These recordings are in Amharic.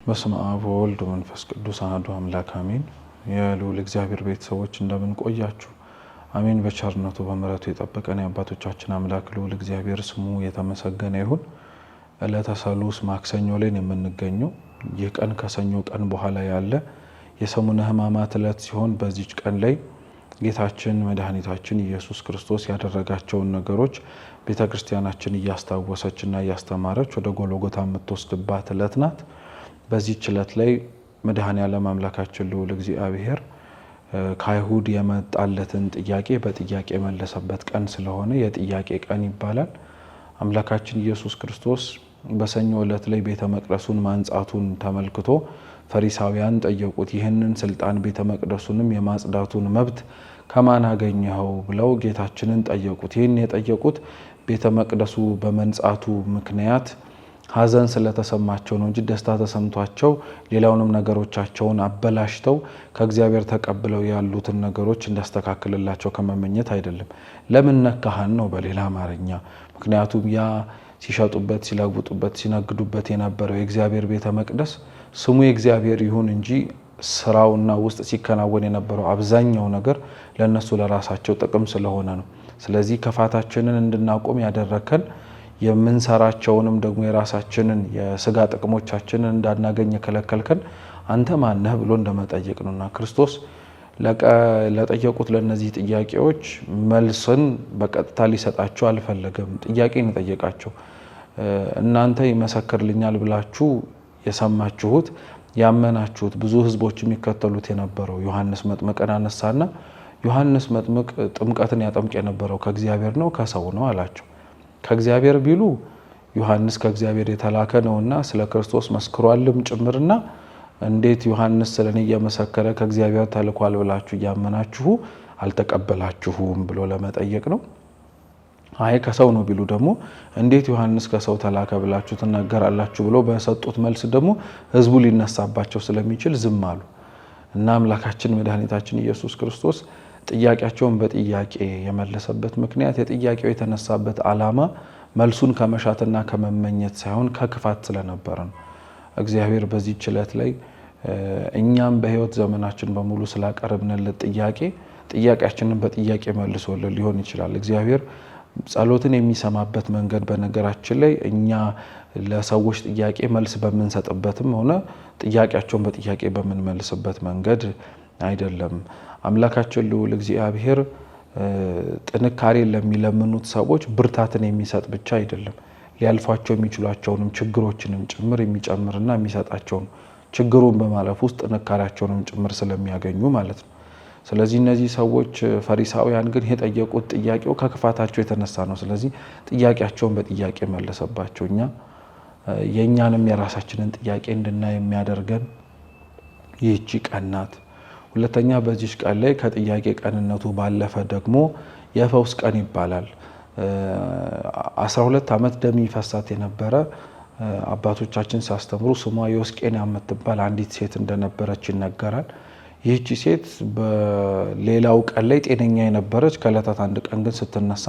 በስመ አብ ወወልድ ወመንፈስ ቅዱስ አሐዱ አምላክ አሜን። የልዑል እግዚአብሔር ቤተሰቦች እንደምን ቆያችሁ? አሜን። በቸርነቱ በምሕረቱ የጠበቀን የአባቶቻችን አምላክ ልዑል እግዚአብሔር ስሙ የተመሰገነ ይሁን። ዕለተ ሰሉስ ማክሰኞ ላይ ነው የምንገኘው። ይህ ቀን ከሰኞ ቀን በኋላ ያለ የሰሙነ ሕማማት ዕለት ሲሆን በዚች ቀን ላይ ጌታችን መድኃኒታችን ኢየሱስ ክርስቶስ ያደረጋቸውን ነገሮች ቤተ ክርስቲያናችን እያስታወሰችና እያስተማረች ወደ ጎልጎታ የምትወስድባት ዕለት ናት። በዚህች ዕለት ላይ መድኃኔ ዓለም አምላካችን ልዑል እግዚአብሔር ከአይሁድ የመጣለትን ጥያቄ በጥያቄ የመለሰበት ቀን ስለሆነ የጥያቄ ቀን ይባላል። አምላካችን ኢየሱስ ክርስቶስ በሰኞ ዕለት ላይ ቤተ መቅደሱን ማንጻቱን ተመልክቶ ፈሪሳውያን ጠየቁት። ይህንን ስልጣን ቤተ መቅደሱንም የማጽዳቱን መብት ከማን አገኘኸው ብለው ጌታችንን ጠየቁት። ይህን የጠየቁት ቤተ መቅደሱ በመንጻቱ ምክንያት ሐዘን ስለተሰማቸው ነው እንጂ ደስታ ተሰምቷቸው ሌላውንም ነገሮቻቸውን አበላሽተው ከእግዚአብሔር ተቀብለው ያሉትን ነገሮች እንዲያስተካክልላቸው ከመመኘት አይደለም። ለምን ነካህን ነው በሌላ አማርኛ። ምክንያቱም ያ ሲሸጡበት፣ ሲለውጡበት፣ ሲነግዱበት የነበረው የእግዚአብሔር ቤተ መቅደስ ስሙ የእግዚአብሔር ይሁን እንጂ ስራውና ውስጥ ሲከናወን የነበረው አብዛኛው ነገር ለእነሱ ለራሳቸው ጥቅም ስለሆነ ነው። ስለዚህ ክፋታችንን እንድናቆም ያደረከን የምንሰራቸውንም ደግሞ የራሳችንን የስጋ ጥቅሞቻችንን እንዳናገኝ የከለከልከን አንተ ማነህ ብሎ እንደመጠየቅ ነውና ክርስቶስ ለጠየቁት ለእነዚህ ጥያቄዎች መልስን በቀጥታ ሊሰጣቸው አልፈለገም። ጥያቄን የጠየቃቸው እናንተ ይመሰክርልኛል ብላችሁ የሰማችሁት ያመናችሁት ብዙ ሕዝቦች የሚከተሉት የነበረው ዮሐንስ መጥምቅን አነሳና ዮሐንስ መጥምቅ ጥምቀትን ያጠምቅ የነበረው ከእግዚአብሔር ነው ከሰው ነው አላቸው። ከእግዚአብሔር ቢሉ ዮሐንስ ከእግዚአብሔር የተላከ ነውና ስለ ክርስቶስ መስክሯልም ጭምርና እንዴት ዮሐንስ ስለ እኔ እየመሰከረ ከእግዚአብሔር ተልኳል ብላችሁ እያመናችሁ አልተቀበላችሁም ብሎ ለመጠየቅ ነው። አይ ከሰው ነው ቢሉ ደግሞ እንዴት ዮሐንስ ከሰው ተላከ ብላችሁ ትናገራላችሁ ብሎ በሰጡት መልስ ደግሞ ሕዝቡ ሊነሳባቸው ስለሚችል ዝም አሉ እና አምላካችን መድኃኒታችን ኢየሱስ ክርስቶስ ጥያቄያቸውን በጥያቄ የመለሰበት ምክንያት የጥያቄው የተነሳበት ዓላማ መልሱን ከመሻትና ከመመኘት ሳይሆን ከክፋት ስለነበረ ነው። እግዚአብሔር በዚህ ዕለት ላይ እኛም በሕይወት ዘመናችን በሙሉ ስላቀረብንለት ጥያቄ ጥያቄያችንን በጥያቄ መልሶልን ሊሆን ይችላል። እግዚአብሔር ጸሎትን የሚሰማበት መንገድ በነገራችን ላይ እኛ ለሰዎች ጥያቄ መልስ በምንሰጥበትም ሆነ ጥያቄያቸውን በጥያቄ በምንመልስበት መንገድ አይደለም። አምላካችን ልዑል እግዚአብሔር ጥንካሬን ለሚለምኑት ሰዎች ብርታትን የሚሰጥ ብቻ አይደለም፣ ሊያልፏቸው የሚችሏቸውንም ችግሮችንም ጭምር የሚጨምርና የሚሰጣቸው ነው። ችግሩን በማለፍ ውስጥ ጥንካሬያቸውንም ጭምር ስለሚያገኙ ማለት ነው። ስለዚህ እነዚህ ሰዎች ፈሪሳውያን ግን የጠየቁት ጥያቄው ከክፋታቸው የተነሳ ነው። ስለዚህ ጥያቄያቸውን በጥያቄ መለሰባቸው። እኛ የእኛንም የራሳችንን ጥያቄ እንድናይ የሚያደርገን ይህቺ ቀን ናት። ሁለተኛ በዚች ቀን ላይ ከጥያቄ ቀንነቱ ባለፈ ደግሞ የፈውስ ቀን ይባላል። 12 ዓመት ደም ይፈሳት የነበረ አባቶቻችን ሲያስተምሩ ስሟ ዮስቄና የምትባል አንዲት ሴት እንደነበረች ይነገራል። ይህቺ ሴት በሌላው ቀን ላይ ጤነኛ የነበረች ከዕለታት አንድ ቀን ግን ስትነሳ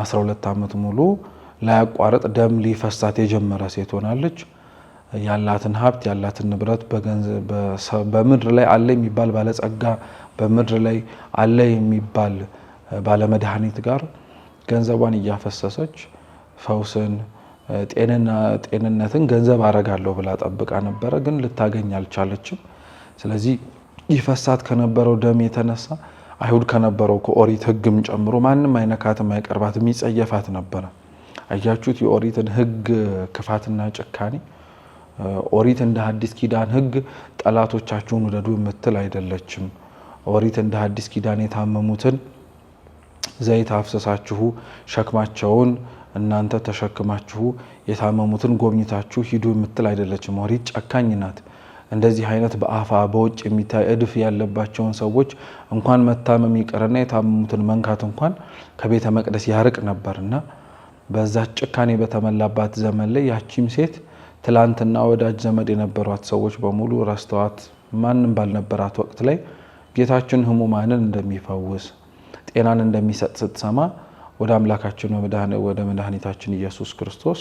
12 ዓመት ሙሉ ላያቋርጥ ደም ሊፈሳት የጀመረ ሴት ሆናለች። ያላትን ሀብት ያላትን ንብረት በምድር ላይ አለ የሚባል ባለጸጋ በምድር ላይ አለ የሚባል ባለመድኃኒት ጋር ገንዘቧን እያፈሰሰች ፈውስን ጤንነትን ገንዘብ አረጋለሁ ብላ ጠብቃ ነበረ፣ ግን ልታገኝ አልቻለችም። ስለዚህ ይፈሳት ከነበረው ደም የተነሳ አይሁድ ከነበረው ከኦሪት ሕግም ጨምሮ ማንም አይነካትም፣ አይቀርባትም፣ ይጸየፋት ነበረ። አያችሁት የኦሪትን ሕግ ክፋትና ጭካኔ። ኦሪት እንደ ሐዲስ ኪዳን ሕግ ጠላቶቻችሁን ውደዱ የምትል አይደለችም። ኦሪት እንደ ሐዲስ ኪዳን የታመሙትን ዘይት አፍሰሳችሁ ሸክማቸውን እናንተ ተሸክማችሁ የታመሙትን ጎብኝታችሁ ሂዱ የምትል አይደለችም። ኦሪት ጨካኝ ናት። እንደዚህ አይነት በአፋ በውጭ የሚታይ እድፍ ያለባቸውን ሰዎች እንኳን መታመም ይቅርና የታመሙትን መንካት እንኳን ከቤተ መቅደስ ያርቅ ነበርና በዛ ጭካኔ በተሞላባት ዘመን ላይ ያቺም ሴት ትላንትና ወዳጅ ዘመድ የነበሯት ሰዎች በሙሉ ረስተዋት ማንም ባልነበራት ወቅት ላይ ጌታችን ሕሙማንን እንደሚፈውስ ጤናን እንደሚሰጥ ስትሰማ ወደ አምላካችን ወደ መድኃኒታችን ኢየሱስ ክርስቶስ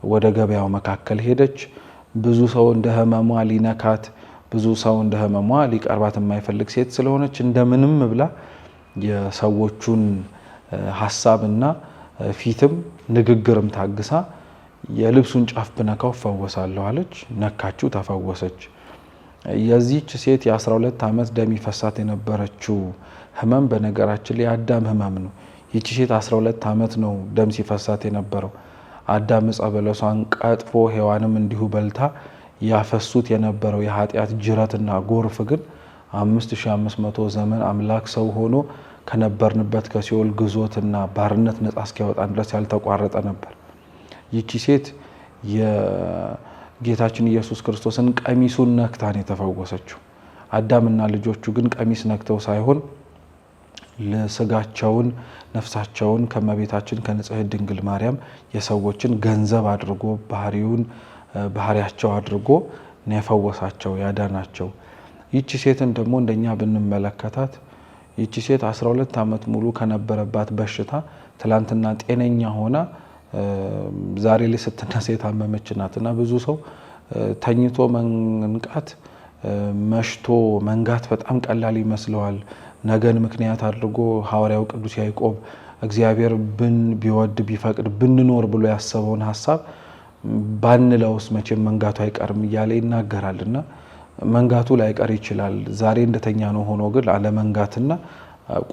ወደ ገበያው መካከል ሄደች። ብዙ ሰው እንደ ሕመሟ ሊነካት፣ ብዙ ሰው እንደ ሕመሟ ሊቀርባት የማይፈልግ ሴት ስለሆነች እንደምንም ብላ የሰዎቹን ሀሳብና ፊትም ንግግርም ታግሳ የልብሱን ጫፍ ብነካው እፈወሳለሁ አለች። ነካችው፣ ተፈወሰች። የዚህች ሴት የ12 ዓመት ደም ይፈሳት የነበረችው ህመም በነገራችን ላይ የአዳም ህመም ነው። ይቺ ሴት 12 ዓመት ነው ደም ሲፈሳት የነበረው። አዳም ዕፀ በለሷን ቀጥፎ ሔዋንም እንዲሁ በልታ ያፈሱት የነበረው የኃጢአት ጅረትና ጎርፍ ግን 5500 ዘመን አምላክ ሰው ሆኖ ከነበርንበት ከሲኦል ግዞትና ባርነት ነጻ እስኪያወጣን ድረስ ያልተቋረጠ ነበር። ይቺ ሴት የጌታችን ኢየሱስ ክርስቶስን ቀሚሱን ነክታን የተፈወሰችው። አዳምና ልጆቹ ግን ቀሚስ ነክተው ሳይሆን ስጋቸውን ነፍሳቸውን ከመቤታችን ከንጽሕት ድንግል ማርያም የሰዎችን ገንዘብ አድርጎ ባህሪውን ባህሪያቸው አድርጎ ነው የፈወሳቸው ያዳናቸው። ይቺ ሴትን ደግሞ እንደኛ ብንመለከታት ይቺ ሴት 12 ዓመት ሙሉ ከነበረባት በሽታ ትላንትና ጤነኛ ሆና ዛሬ ላይ ስትነሳ የታመመች ናት። እና ብዙ ሰው ተኝቶ መንቃት መሽቶ መንጋት በጣም ቀላል ይመስለዋል። ነገን ምክንያት አድርጎ ሐዋርያው ቅዱስ ያዕቆብ እግዚአብሔር ብን ቢወድ ቢፈቅድ ብንኖር ብሎ ያሰበውን ሀሳብ ባንለውስ መቼም መንጋቱ አይቀርም እያለ ይናገራል። እና መንጋቱ ላይቀር ይችላል። ዛሬ እንደተኛ ነው ሆኖ ግን አለመንጋትና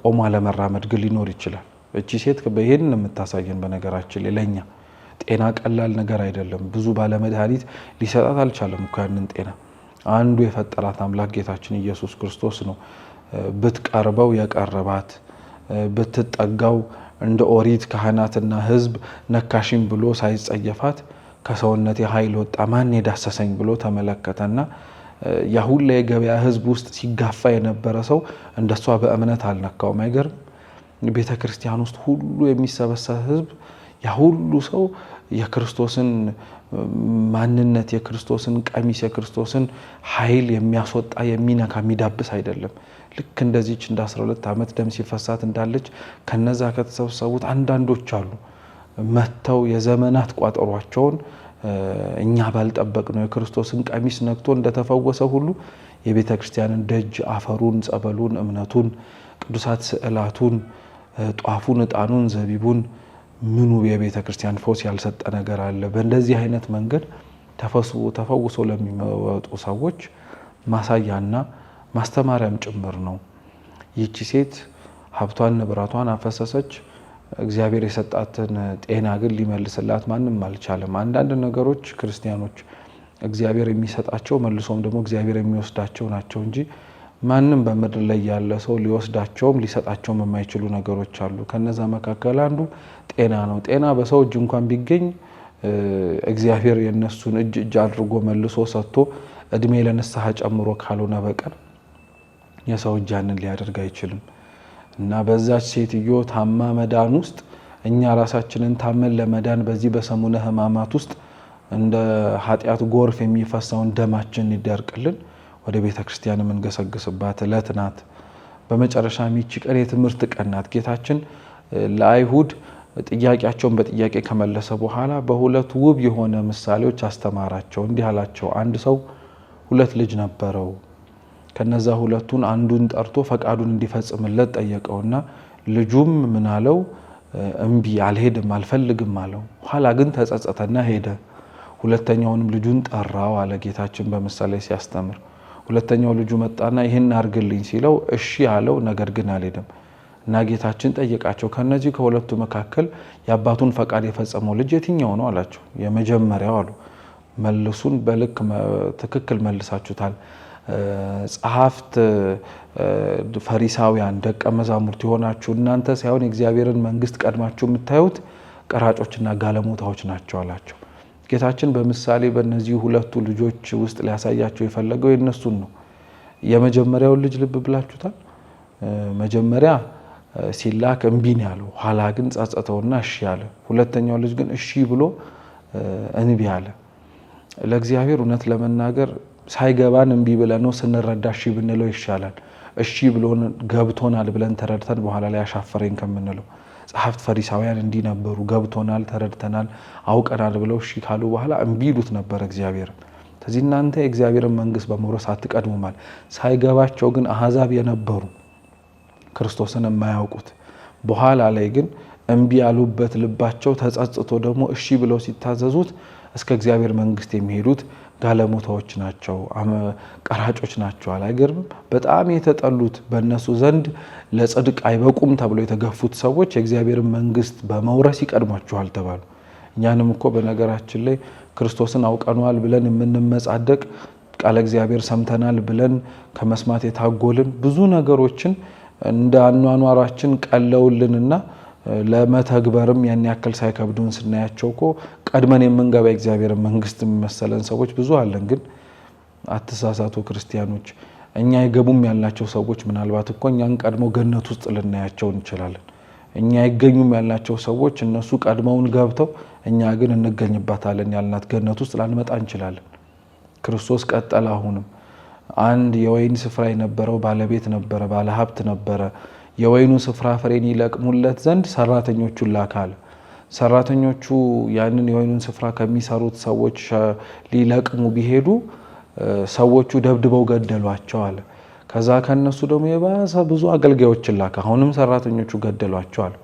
ቆሞ አለመራመድ ግን ሊኖር ይችላል። እቺ ሴት ይሄን የምታሳየን በነገራችን ላይ ለኛ ጤና ቀላል ነገር አይደለም። ብዙ ባለመድኃኒት ሊሰጣት አልቻለም እኮ ያንን ጤና። አንዱ የፈጠራት አምላክ ጌታችን ኢየሱስ ክርስቶስ ነው። ብትቀርበው የቀረባት፣ ብትጠጋው እንደ ኦሪት ካህናትና ሕዝብ ነካሽኝ ብሎ ሳይጸየፋት ከሰውነቴ ኃይል ወጣ ማን የዳሰሰኝ ብሎ ተመለከተና ያሁላ የገበያ ሕዝብ ውስጥ ሲጋፋ የነበረ ሰው እንደሷ በእምነት አልነካውም። አይገርም? ቤተ ክርስቲያን ውስጥ ሁሉ የሚሰበሰብ ሕዝብ ያሁሉ ሰው የክርስቶስን ማንነት የክርስቶስን ቀሚስ የክርስቶስን ኃይል የሚያስወጣ የሚነካ የሚዳብስ አይደለም። ልክ እንደዚች እንደ 12 ዓመት ደም ሲፈሳት እንዳለች ከነዛ ከተሰበሰቡት አንዳንዶች አሉ መጥተው የዘመናት ቋጠሯቸውን እኛ ባልጠበቅ ነው የክርስቶስን ቀሚስ ነክቶ እንደተፈወሰ ሁሉ የቤተ ክርስቲያንን ደጅ አፈሩን፣ ጸበሉን፣ እምነቱን፣ ቅዱሳት ስዕላቱን፣ ጧፉን፣ ዕጣኑን፣ ዘቢቡን ምኑ የቤተ ክርስቲያን ፈውስ ያልሰጠ ነገር አለ? በእንደዚህ አይነት መንገድ ተፈውሶ ለሚመጡ ሰዎች ማሳያና ማስተማሪያም ጭምር ነው። ይቺ ሴት ሀብቷን ንብረቷን አፈሰሰች። እግዚአብሔር የሰጣትን ጤና ግን ሊመልስላት ማንም አልቻለም። አንዳንድ ነገሮች ክርስቲያኖች እግዚአብሔር የሚሰጣቸው መልሶም ደግሞ እግዚአብሔር የሚወስዳቸው ናቸው እንጂ ማንም በምድር ላይ ያለ ሰው ሊወስዳቸውም ሊሰጣቸውም የማይችሉ ነገሮች አሉ። ከነዛ መካከል አንዱ ጤና ነው። ጤና በሰው እጅ እንኳን ቢገኝ እግዚአብሔር የነሱን እጅ እጅ አድርጎ መልሶ ሰጥቶ እድሜ ለንስሐ ጨምሮ ካልሆነ በቀር የሰው እጅ ያንን ሊያደርግ አይችልም። እና በዛች ሴትዮ ታማ መዳን ውስጥ እኛ ራሳችንን ታመን ለመዳን በዚህ በሰሙነ ሕማማት ውስጥ እንደ ኃጢአት ጎርፍ የሚፈሳውን ደማችን ይደርቅልን ወደ ቤተ ክርስቲያን የምንገሰግስባት ዕለት ናት። በመጨረሻ ይህች ቀን የትምህርት ቀን ናት። ጌታችን ለአይሁድ ጥያቄያቸውን በጥያቄ ከመለሰ በኋላ በሁለት ውብ የሆነ ምሳሌዎች አስተማራቸው። እንዲህ አላቸው። አንድ ሰው ሁለት ልጅ ነበረው። ከነዛ ሁለቱን አንዱን ጠርቶ ፈቃዱን እንዲፈጽምለት ጠየቀውና ልጁም ምን አለው? እምቢ አልሄድም፣ አልፈልግም አለው። ኋላ ግን ተጸጸተና ሄደ። ሁለተኛውንም ልጁን ጠራው አለ ጌታችን በምሳሌ ሲያስተምር። ሁለተኛው ልጁ መጣና ይህን አርግልኝ ሲለው እሺ አለው፣ ነገር ግን አልሄድም እና ጌታችን ጠየቃቸው፣ ከነዚህ ከሁለቱ መካከል የአባቱን ፈቃድ የፈጸመው ልጅ የትኛው ነው አላቸው። የመጀመሪያው አሉ። መልሱን በልክ ትክክል መልሳችሁታል። ጸሐፍት፣ ፈሪሳውያን፣ ደቀ መዛሙርት የሆናችሁ እናንተ ሳይሆን የእግዚአብሔርን መንግሥት ቀድማችሁ የምታዩት ቀራጮችና ጋለሞታዎች ናቸው አላቸው። ጌታችን በምሳሌ በእነዚህ ሁለቱ ልጆች ውስጥ ሊያሳያቸው የፈለገው የእነሱን ነው። የመጀመሪያውን ልጅ ልብ ብላችሁታል። መጀመሪያ ሲላክ እምቢ ነው ያለው። ኋላ ግን ጸጸተውና እሺ አለ። ሁለተኛው ልጅ ግን እሺ ብሎ እንቢ አለ። ለእግዚአብሔር እውነት ለመናገር ሳይገባን እምቢ ብለነው ስንረዳ እሺ ብንለው ይሻላል። እሺ ብሎን ገብቶናል ብለን ተረድተን በኋላ ላይ አሻፈረኝ ከምንለው። ጸሐፍት ፈሪሳውያን እንዲህ ነበሩ። ገብቶናል፣ ተረድተናል፣ አውቀናል ብለው እሺ ካሉ በኋላ እምቢ ይሉት ነበር እግዚአብሔርን። ስለዚህ እናንተ የእግዚአብሔርን መንግስት በመውረስ አትቀድሙማል። ሳይገባቸው ግን አሕዛብ የነበሩ ክርስቶስን የማያውቁት በኋላ ላይ ግን እምቢ ያሉበት ልባቸው ተጸጽቶ ደግሞ እሺ ብለው ሲታዘዙት እስከ እግዚአብሔር መንግስት የሚሄዱት ጋለሞታዎች ናቸው፣ ቀራጮች ናቸው። አይገርምም? በጣም የተጠሉት በእነሱ ዘንድ ለጽድቅ አይበቁም ተብሎ የተገፉት ሰዎች የእግዚአብሔርን መንግስት በመውረስ ይቀድሟችኋል ተባሉ። እኛንም እኮ በነገራችን ላይ ክርስቶስን አውቀነዋል ብለን የምንመጻደቅ፣ ቃለ እግዚአብሔር ሰምተናል ብለን ከመስማት የታጎልን፣ ብዙ ነገሮችን እንደ አኗኗራችን ቀለውልንና ለመተግበርም ያን ያክል ሳይከብዱን ስናያቸው እኮ ቀድመን የምንገባ የእግዚአብሔር መንግስት መሰለን ሰዎች ብዙ አለን። ግን አትሳሳቱ ክርስቲያኖች፣ እኛ አይገቡም ያልናቸው ሰዎች ምናልባት እኮ እኛን ቀድሞ ገነት ውስጥ ልናያቸው እንችላለን። እኛ አይገኙም ያልናቸው ሰዎች እነሱ ቀድመውን ገብተው እኛ ግን እንገኝባታለን ያልናት ገነት ውስጥ ላንመጣ እንችላለን። ክርስቶስ ቀጠለ። አሁንም አንድ የወይን ስፍራ የነበረው ባለቤት ነበረ፣ ባለሀብት ነበረ። የወይኑ ስፍራ ፍሬን ይለቅሙለት ዘንድ ሰራተኞቹን ላካል። ሰራተኞቹ ያንን የወይኑን ስፍራ ከሚሰሩት ሰዎች ሊለቅሙ ቢሄዱ ሰዎቹ ደብድበው ገደሏቸው አለ። ከዛ ከነሱ ደግሞ የባሰ ብዙ አገልጋዮችን ላከ። አሁንም ሰራተኞቹ ገደሏቸው አለ።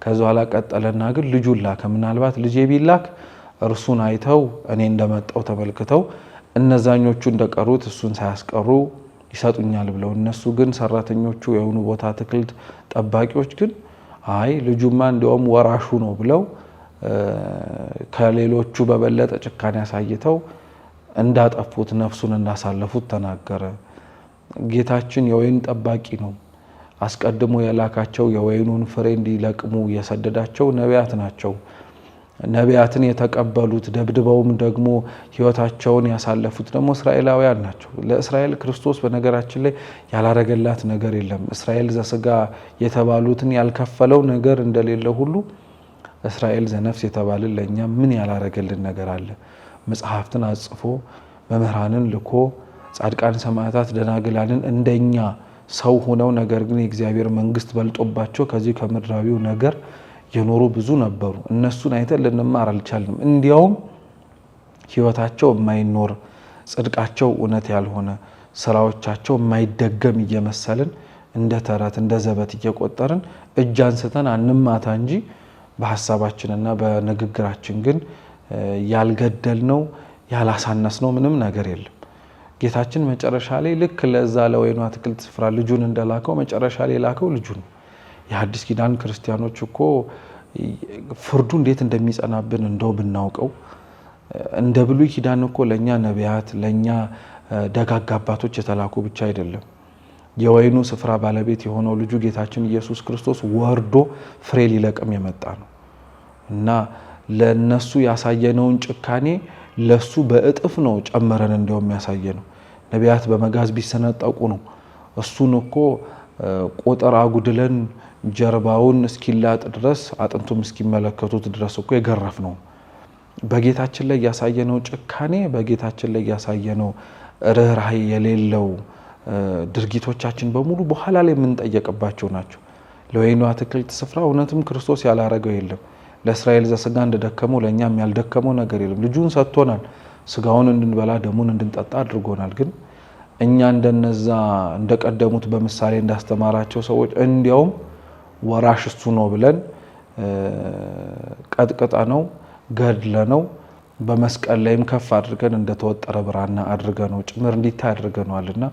ከዛ ኋላ ቀጠለና ግን ልጁን ላከ። ምናልባት ልጄ ቢላክ እርሱን አይተው እኔ እንደመጣው ተመልክተው እነዛኞቹ እንደቀሩት እሱን ሳያስቀሩ ይሰጡኛል ብለው፣ እነሱ ግን ሰራተኞቹ የሆኑ ቦታ አትክልት ጠባቂዎች ግን አይ ልጁማ እንዲያውም ወራሹ ነው ብለው ከሌሎቹ በበለጠ ጭካኔ አሳይተው እንዳጠፉት፣ ነፍሱን እንዳሳለፉት ተናገረ። ጌታችን የወይን ጠባቂ ነው። አስቀድሞ የላካቸው የወይኑን ፍሬ እንዲለቅሙ የሰደዳቸው ነቢያት ናቸው። ነቢያትን የተቀበሉት ደብድበውም ደግሞ ሕይወታቸውን ያሳለፉት ደግሞ እስራኤላውያን ናቸው። ለእስራኤል ክርስቶስ በነገራችን ላይ ያላረገላት ነገር የለም። እስራኤል ዘስጋ የተባሉትን ያልከፈለው ነገር እንደሌለ ሁሉ እስራኤል ዘነፍስ የተባልን ለእኛ ምን ያላረገልን ነገር አለ? መጽሐፍትን አጽፎ፣ መምህራንን ልኮ፣ ጻድቃን ሰማዕታት ደናግላንን እንደኛ ሰው ሆነው ነገር ግን የእግዚአብሔር መንግስት በልጦባቸው ከዚህ ከምድራዊው ነገር የኖሩ ብዙ ነበሩ። እነሱን አይተን ልንማር አልቻልንም። እንዲያውም ህይወታቸው የማይኖር፣ ጽድቃቸው እውነት ያልሆነ፣ ስራዎቻቸው የማይደገም እየመሰልን እንደ ተረት እንደ ዘበት እየቆጠርን እጅ አንስተን አንማታ እንጂ በሀሳባችንና በንግግራችን ግን ያልገደልነው ያላሳነስነው ምንም ነገር የለም። ጌታችን መጨረሻ ላይ ልክ ለዛ ለወይኑ አትክልት ስፍራ ልጁን እንደላከው መጨረሻ ላይ የላከው ልጁን። የሐዲስ ኪዳን ክርስቲያኖች እኮ ፍርዱ እንዴት እንደሚጸናብን እንደው ብናውቀው። እንደ ብሉይ ኪዳን እኮ ለእኛ ነቢያት፣ ለእኛ ደጋግ አባቶች የተላኩ ብቻ አይደለም። የወይኑ ስፍራ ባለቤት የሆነው ልጁ ጌታችን ኢየሱስ ክርስቶስ ወርዶ ፍሬ ሊለቅም የመጣ ነው እና ለነሱ ያሳየነውን ጭካኔ ለሱ በእጥፍ ነው ጨመረን እንዲያውም ያሳየ ነው። ነቢያት በመጋዝ ቢሰነጠቁ ነው። እሱን እኮ ቁጥር አጉድለን ጀርባውን እስኪላጥ ድረስ፣ አጥንቱም እስኪመለከቱት ድረስ እኮ የገረፍ ነው። በጌታችን ላይ ያሳየነው ጭካኔ፣ በጌታችን ላይ ያሳየነው ርኅራኄ የሌለው ድርጊቶቻችን በሙሉ በኋላ ላይ የምንጠየቅባቸው ናቸው። ለወይኑ አትክልት ስፍራ እውነትም ክርስቶስ ያላረገው የለም። ለእስራኤል ዘስጋ እንደደከመው ለእኛም ያልደከመው ነገር የለም። ልጁን ሰጥቶናል። ስጋውን እንድንበላ ደሙን እንድንጠጣ አድርጎናል። ግን እኛ እንደነዛ እንደቀደሙት በምሳሌ እንዳስተማራቸው ሰዎች እንዲያውም ወራሽ እሱ ነው ብለን ቀጥቅጠ ነው ገድለ ነው በመስቀል ላይም ከፍ አድርገን እንደተወጠረ ብራና አድርገ ነው ጭምር እንዲታይ አድርገነዋልና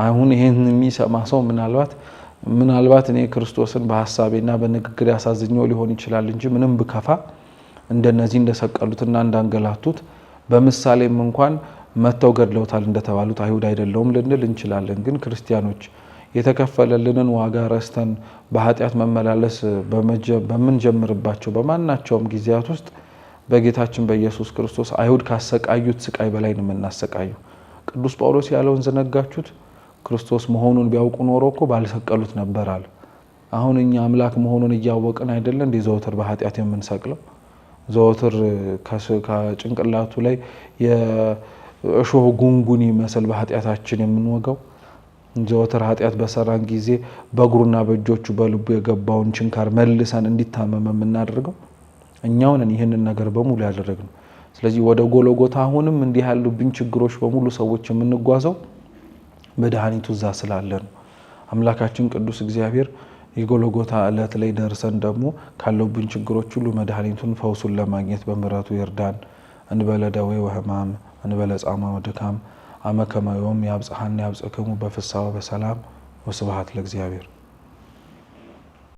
አሁን ይህን የሚሰማ ሰው ምናልባት እኔ ክርስቶስን በሀሳቤና በንግግር ያሳዝኘው ሊሆን ይችላል እንጂ ምንም ብከፋ እንደነዚህ እንደሰቀሉትና እንዳንገላቱት፣ በምሳሌም እንኳን መጥተው ገድለውታል እንደተባሉት አይሁድ አይደለውም ልንል እንችላለን። ግን ክርስቲያኖች የተከፈለልንን ዋጋ ረስተን በኃጢአት መመላለስ በምንጀምርባቸው በማናቸውም ጊዜያት ውስጥ በጌታችን በኢየሱስ ክርስቶስ አይሁድ ካሰቃዩት ስቃይ በላይ ነው የምናሰቃየው። ቅዱስ ጳውሎስ ያለውን ዘነጋችሁት? ክርስቶስ መሆኑን ቢያውቁ ኖሮ እኮ ባልሰቀሉት ነበር አለ። አሁን እኛ አምላክ መሆኑን እያወቅን አይደለ እንዲህ ዘወትር በኃጢአት የምንሰቅለው? ዘወትር ከጭንቅላቱ ላይ እሾህ ጉንጉን ይመስል በኃጢአታችን የምንወጋው? ዘወትር ኃጢአት በሰራን ጊዜ በእግሩና በእጆቹ በልቡ የገባውን ችንካር መልሰን እንዲታመም የምናደርገው እኛው ነን። ይህንን ነገር በሙሉ ያደረግነው። ስለዚህ ወደ ጎልጎታ አሁንም እንዲህ ያሉብን ችግሮች በሙሉ ሰዎች የምንጓዘው መድኃኒቱ እዛ ስላለ ነው። አምላካችን ቅዱስ እግዚአብሔር የጎልጎታ ዕለት ላይ ደርሰን ደግሞ ካለብን ችግሮች ሁሉ መድኃኒቱን ፈውሱን ለማግኘት በምሕረቱ ይርዳን። እንበለ ደዌ ወሕማም እንበለ ጻማ ወድካም አመ ከመ ዮም ያብጽሐነ ያብጽሕክሙ በፍስሐ ወበሰላም። ወስብሐት ለእግዚአብሔር።